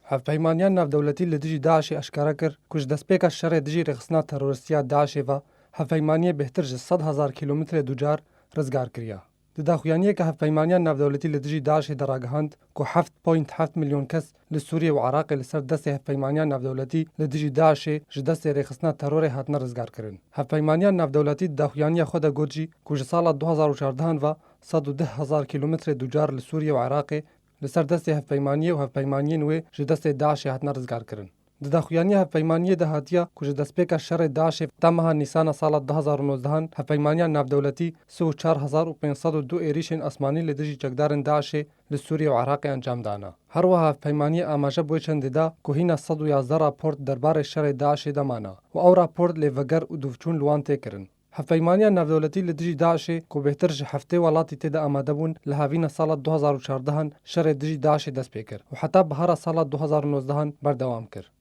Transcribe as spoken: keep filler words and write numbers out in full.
Hevpeymaniya navdewletî li dijî DAIŞê eşkere kir ku ji destpêka şerê dijî rêxistina terorîstî ya DAIŞê ve hevpeymaniyê bêhtir ji sed hezar kîlometrê ducar rizgar kiriye. Di daxuyaniyeke hevpeymaniya navdewletî li dijî DAIŞê de ragihand ku heft point heft milyon kes li Sûriyê û Iraqê li ser destê hevpeymaniya navdewletî li dijî DAIŞê ji destê rêxistina terorê hatine rizgarkirin. Hevpeymaniya navdewletî di daxuyaniya xwe de got jî ku ji sala du hezar û çardehan ve sed û deh hezar kîlometrê ducar li Sûriyê û Iraqê li ser destê hevpeymaniyê û hevpeymaniyên wê ji destê DAIŞê hatine rizgarkirin. Di daxuyaniya hevpeymaniyê de hatiye ku ji destpêka şerê DAIŞê ta meha Nîsana sala du hezar û nozdehan hevpeymaniya navdewletî sî û çar hezar û pênc sed û du êrîşên asmanî li dijî çekdarên DAIŞê li Sûriyê û Iraqê encam dana. Her wiha hevpeymaniyê amaje bi wê çendê da ku hîna sed û yazdeh raport derbarê şerê DAIŞê de mana û ew raport lêveger û dûvçûn li wan tê kirin. Hevpeymaniya navdewletî li dijî DAIŞê ku bêhtir ji heftê welatî tê de amade bûn, li havîna sala du hezar û çardehan şerê dijî DAIŞê dest pê kir û heta bihara sala du hezar û nozdehan berdewam kir.